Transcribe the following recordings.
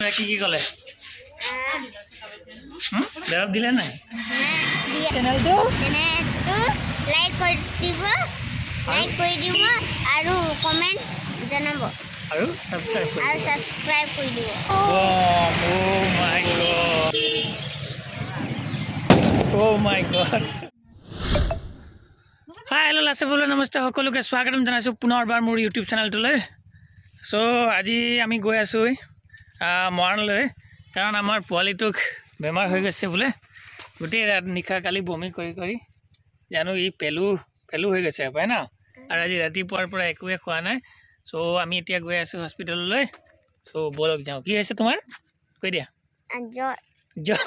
ডক্টৰে কি কি ক'লে? দৰৱ দিলে নাই? চেনেলটো চেনেলটো লাইক কৰি দিব, লাইক কৰি দিব আৰু কমেণ্ট জনাব। আৰু ছাবস্ক্ৰাইব কৰি আৰু ছাবস্ক্ৰাইব কৰি দিব। Oh my God, oh my God. Hi, hello, লাচে namaste, সকলোকে স্বাগতম জনাইছোঁ পুনৰবাৰ মোৰ ইউটিউব চেনেলটোলৈ। চ' আজি আমি গৈ আছোঁ মৰাণলৈ, কাৰণ আমাৰ পোৱালিটোক বেমাৰ হৈ গৈছে বোলে। গোটেই ৰাত নিশা কালি বমি কৰি কৰি জানো ই পেলু পেলু হৈ গৈছে পাই ন। আৰু আজি ৰাতিপুৱাৰ পৰা একোৱে খোৱা নাই। চ' আমি এতিয়া গৈ আছোঁ হস্পিটেললৈ। চ' ব'লক যাওঁ। কি হৈছে তোমাৰ, কৈ দিয়া। জ্বৰ।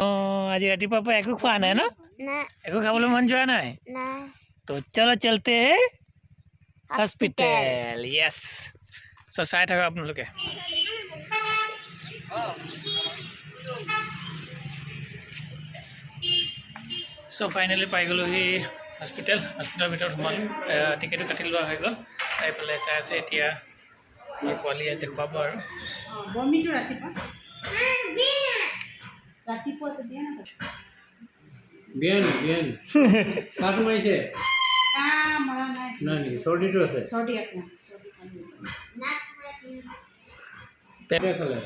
অঁ, আজি ৰাতিপুৱাৰ পৰা একো খোৱা নাই ন? নাই। একো খাবলৈ মন যোৱা নাই? নাই। তো চলো, চলতে হস্পিটেল। য়েছ, চ' চাই থাকক আপোনালোকে। চ' ফাইনেলি পাই গ'লোহি হস্পিটেল। হস্পিটেলৰ ভিতৰত সোমালোঁ, টিকেটো কাটি লোৱা হৈ গ'ল। চাই পেলাই চাই আছে। এতিয়া আমাৰ পোৱালীয়ে দেখুৱাব আৰু। অঁ, বমিটো ৰাতিপুৱা ৰাতিপুৱা দিয়া না। বিয়ান বিয়ান কাহটো মাৰিছে? কাহ মৰা নাই। নাই নেকি? চৰ্দিটো আছে? চৰ্দি আছে, চৰ্দি খালি। পেটে খালে।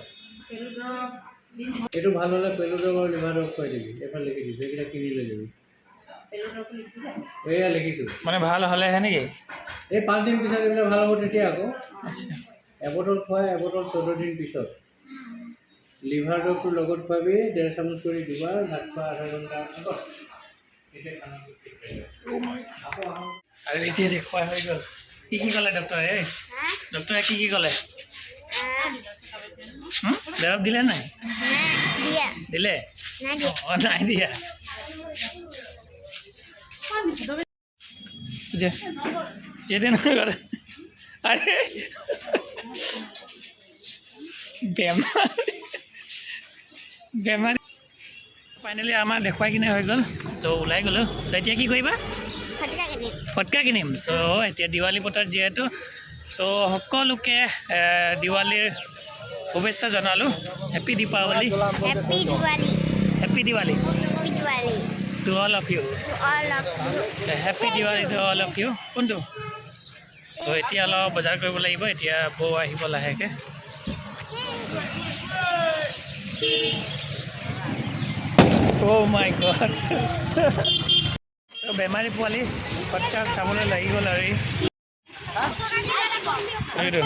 পেলু দৰৱ দিম। এইটো ভাল হ'লে পেলু দৰৱ আৰু লিভাৰ দৰৱ খুৱাই দিবি। এইফালে লিখি দিছোঁ, এইকেইটা কিনি লৈ যাবি। পেলু দৰৱটো লিখিছে। এয়া লিখিছোঁ। মানে ভাল হ'লেহে নেকি? এই 5 দিন পিছত এইবিলাক ভাল হ'ব তেতিয়া আকৌ। আচ্ছা। এবটল খুৱাই, এবটল 14 দিন পিছত। লিভাৰ দৰৱটোৰ লগত খুৱাবি, 1.5 চামুচ কৰি দুবাৰ, ভাত খোৱা আধা ঘণ্টা আগত। এতিয়া খানাটো ঠিক থাকিব। আকৌ আহক। আৰু এতিয়া দেখুৱাই হৈ গ'ল। কি কি ক'লে ডক্টৰে? এই ডক্টৰে কি কি ক'লে? দৰৱ দিলে নাই? দিয়া। দিলে? নাই দিয়া। অঁ, নাই দিয়া। যে যেতে না করে। আৰে, বেমাৰ বেমাৰ। ফাইনেলি আমাৰ দেখুৱাই কিনে হৈ গ'ল। চ' ওলাই গ'লোঁ। ত' এতিয়া কি কৰিবা? ফটকা কিনিম। ফটকা কিনিম। চ' এতিয়া দিৱালী বতৰ যিহেতু, চ' সকলোকে দিৱালীৰ শুভেচ্ছা জনালোঁ। Happy Deepawali. Happy Diwali. Happy Diwali. Happy Diwali. To all of you. All of you. Happy Diwali to all of you. কোনটো? চ' এতিয়া অলপ বজাৰ কৰিব লাগিব। এতিয়া বৌ আহিব লাহেকৈ। অ' মাই গড, বেমাৰী পোৱালি ফটকা চাবলৈ লাগি গ'ল। আৰু ই এইটো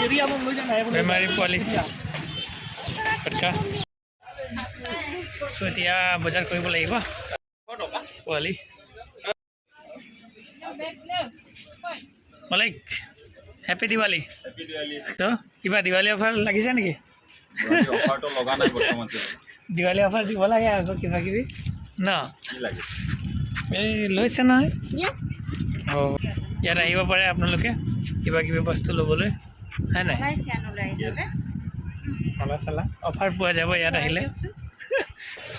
বেমাৰী পোৱালি ফটকা। চ' এতিয়া বজাৰ কৰিব লাগিব। পোৱালি মালিক, হেপী দিৱালী। তো কিবা দিৱালী অফাৰ লাগিছে নেকি? অফাৰটো লগা নাই বৰ্তমান। দিৱালী অফাৰ দিব লাগে আকৌ কিবা কিবি ন। কি লাগে? এই লৈছে নহয়। দিয়া। অঁ, ইয়াত আহিব পাৰে আপোনালোকে কিবা কিবি বস্তু ল'বলৈ, হয় নাই? মালা চালা অফাৰ পোৱা যাব ইয়াত আহিলে।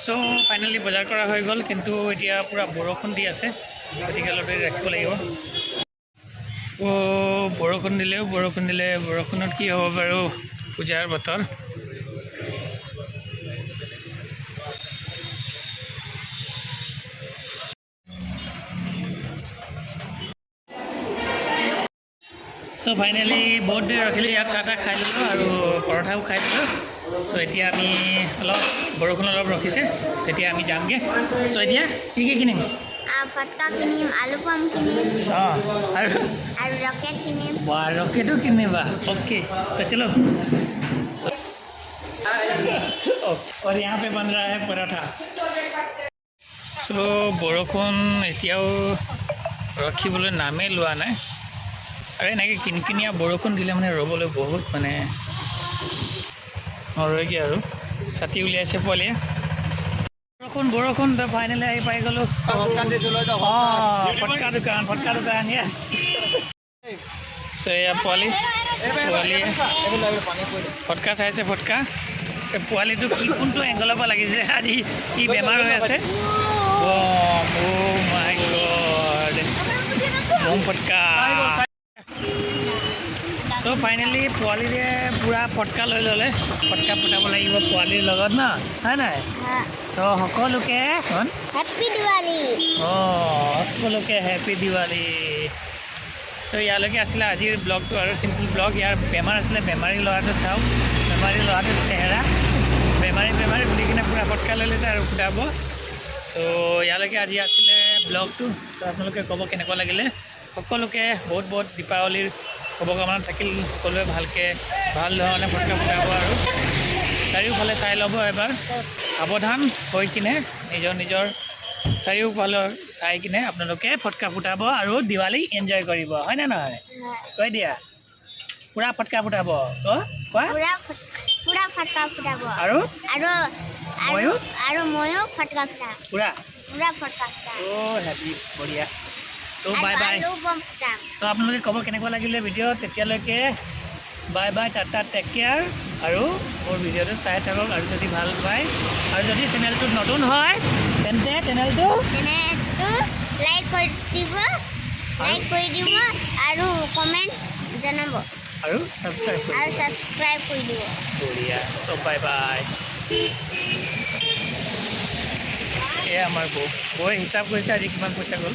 চ' ফাইনেলি বজাৰ কৰা হৈ গ'ল, কিন্তু এতিয়া পূৰা বৰষুণ দি আছে, গতিকে অলপ দেৰি ৰাখিব লাগিব। অ' বৰষুণ দিলেও, বৰষুণ দিলে বৰষুণত কি হ'ব বাৰু, পূজাৰ বতৰ। চ' ফাইনেলি বহুত দেৰি ৰখিলোঁ ইয়াত, চাহ তাহ খাই ল'লোঁ আৰু পৰঠাও খাই দিলোঁ। চ' এতিয়া আমি অলপ বৰষুণ অলপ ৰখিছে, চ' এতিয়া আমি যামগৈ। চ' এতিয়া কি কি কিনিম? ফটকা কিনিম, আলু পাম কিনিম। অঁ, আৰু? আৰু ৰকেট কিনিম। বা, ৰকেটো কিনিবা? ओके, तो चलो। और यहाँ पे बन रहा है पराठा। চ' বৰষুণ এতিয়াও ৰখিবলৈ নামেই লোৱা নাই। আৰু এনেকৈ কিনকিনীয়া বৰষুণ দিলে মানে ৰ'বলৈ বহুত মানে নৰয়গৈ। আৰু ছাতি উলিয়াইছে পোৱালীয়ে। বৰষুণ বৰষুণ, তো ফাইনেলি আহি পাই গ'লোঁ। অঁ, ফটকা দোকান, ফটকা দোকান, য়েছ। চ' এয়া পোৱালি, পোৱালীয়ে ফটকা চাইছে। ফটকা, এই পোৱালিটো কি কোনটো এংগলৰ পৰা লাগিছে আজি? কি বেমাৰ হৈ আছে? অ' মাই গড, বম ফটকা। চ' ফাইনেলি পোৱালিৰে পূৰা ফটকা লৈ ল'লে। ফটকা ফুটাব লাগিব পোৱালিৰ লগত ন, হয় নাই? চ' সকলোকে হেপ্পী দিৱালী। অঁ, সকলোকে হেপ্পী দিৱালী। চ' ইয়ালৈকে আছিলে আজিৰ ব্লগটো আৰু চিম্পুল ব্লগ। ইয়াৰ বেমাৰ আছিলে, বেমাৰী ল'ৰাটো চাওক, বেমাৰী ল'ৰাটোৰ চেহেৰা, বেমাৰী বেমাৰী বুলি কিনে পূৰা ফটকা লৈ লৈছে আৰু ফুটাব। চ' ইয়ালৈকে আজি আছিলে ব্লগটো। ত' আপোনালোকে ক'ব কেনেকুৱা লাগিলে। সকলোকে বহুত বহুত দীপাৱলীৰ শুভকামনা থাকিল। সকলোৱে ভালকৈ ভাল ধৰণে ফটকা ফুটাব আৰু চাৰিওফালে চাই ল'ব এবাৰ, সাৱধান হৈ কিনে নিজৰ নিজৰ চাৰিওফালৰ চাই কিনে আপোনালোকে ফটকা ফুটাব আৰু দিৱালী এনজয় কৰিব, হয়নে নহয়? কৈ দিয়া, পূৰা ফটকা ফুটাব। অঁ, কোৱা। পূৰা ফটকা ফুটাব। আৰু আৰু ময়ো? আৰু ময়ো ফটকা ফুটাম। পূৰা। পূৰা ফটকা ফুটাম। অ' হেপী, বঢ়িয়া। চ' বাই বাই। আৰু বম ফুটাম। চ' আপোনালোকে ক'ব কেনেকুৱা লাগিলে ভিডিঅ'। তেতিয়ালৈকে bye bye, tata, take care. আৰু মোৰ ভিডিঅ'টো চাই থাকক আৰু যদি ভাল পায় আৰু যদি চেনেলটোত নতুন হয়, তেন্তে চেনেলটো চেনেলটো লাইক কৰি দিব, লাইক কৰি দিব আৰু কমেণ্ট জনাব। আৰু ছাবস্ক্ৰাইব কৰি আৰু দিব। ছাবস্ক্ৰাইব কৰি দিব। বঢ়িয়া। চ' বাই বাই। এয়া আমাৰ বৌ। বৌয়ে হিচাপ কৰিছে আজি কিমান পইচা গ'ল।